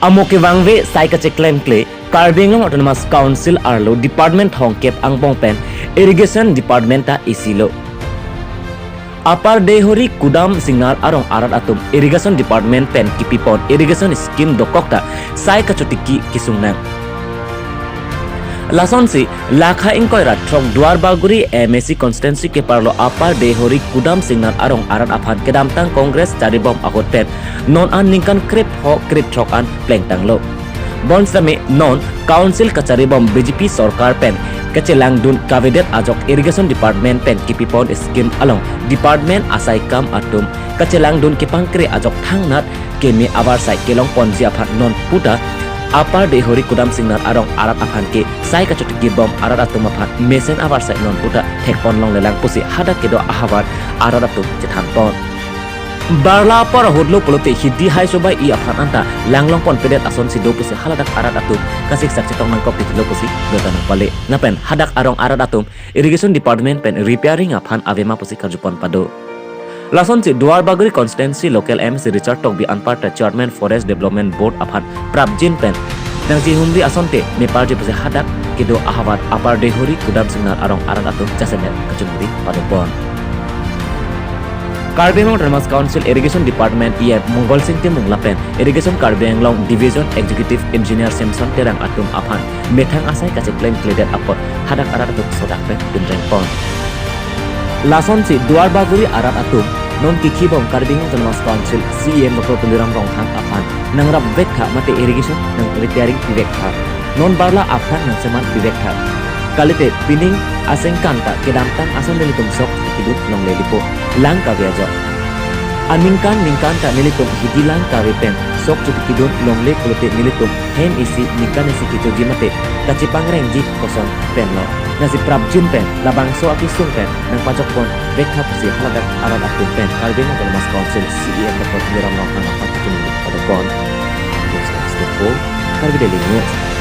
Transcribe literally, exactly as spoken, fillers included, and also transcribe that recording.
Amo kevangve sai kacheklemkle, Karbi Anglong Autonomous Council arlo department thomkep angbong pen irrigation department ta isilo. Upper Deihori Kudam Singnar arong arat atum irrigation department pen kipipon irrigation scheme dokok ta sai kachotiki kesung nang. Lasonsi lakha ingkoi ra throk Duarbagori M A C constituency keparlo Upper Deihori Kudam Singnar arong arat aphan kedamtang Congress charibom ahut pen non an ningkan krepho krepthrok an plengtanglo. Bonsitame non Council kacharibom B J P sorkar pen kachelangdun kavedet ajok irrigation department pen kipipon scheme along department asaikam atum kachelangdun kepangkre ajok thangnat keme avarsai kelongponji aphan non puta Upper Deihori Kudam Singnar arong arat aphan ke sai kachotikibom arat atum aphan mesen avarsai non puta thekpon longlelang pusi hadak kedo ahavar arat atum chethanpon. Barla apor ahutlo pulote hidi hai sobai i aphan anta langlongponpedet asonsi do pusi haladak arat atum kasiksak chetong nangkok titilo pusi dota nangpale. Lapen hadak arong arat atum irrigation department pen repairing aphan avema pusi karjupon pado. Lasonsi Duarbagori constituency local M C Richard Tokbi anparta Chairman Forest Development Board aphan prapjin pen nangchihumri asonte meparji pusi hadak kedo ahavar Upper Deihori Kudam Singnar arong arat atum jasemet kachumri padopon. Karbi Anglong Autonomous Council Irrigation Department E M Mongol Sing Timung lapen Irrigation Karbi Anglong Division Executive Engineer Samson Terang atum aphan methang asai kacheklemkledet apot hadak arat atum sodak pen pinrengpon. Lasonsi Duarbagori arat atum non kikhibom Karbi Anglong Autonomous Council C E M Doctor Tuliram Ronghang aphan nangrapvektha mate irrigation nang repairing pivektha. Non barla aphan nangseman pivektha. Kalite pining asengkan ta kedamtang ason nelitum sok chotikidun longle lipo. Lang kave ajok. Aningkan ningkan ta nelitum hidi lang kave pen sok chotikidun longle pulote nelitum hem isi ningkan isi kechoji mate kachepangrengji koson penlo. Lasi prapjin pen labangso akesung pen nangpajokponvektha pusi haladak arat atum pen Karbi Anglong Autonomous Council C E M Doctor Tuliram Ronghang aphan kachumri padopon. Karbi Daily News.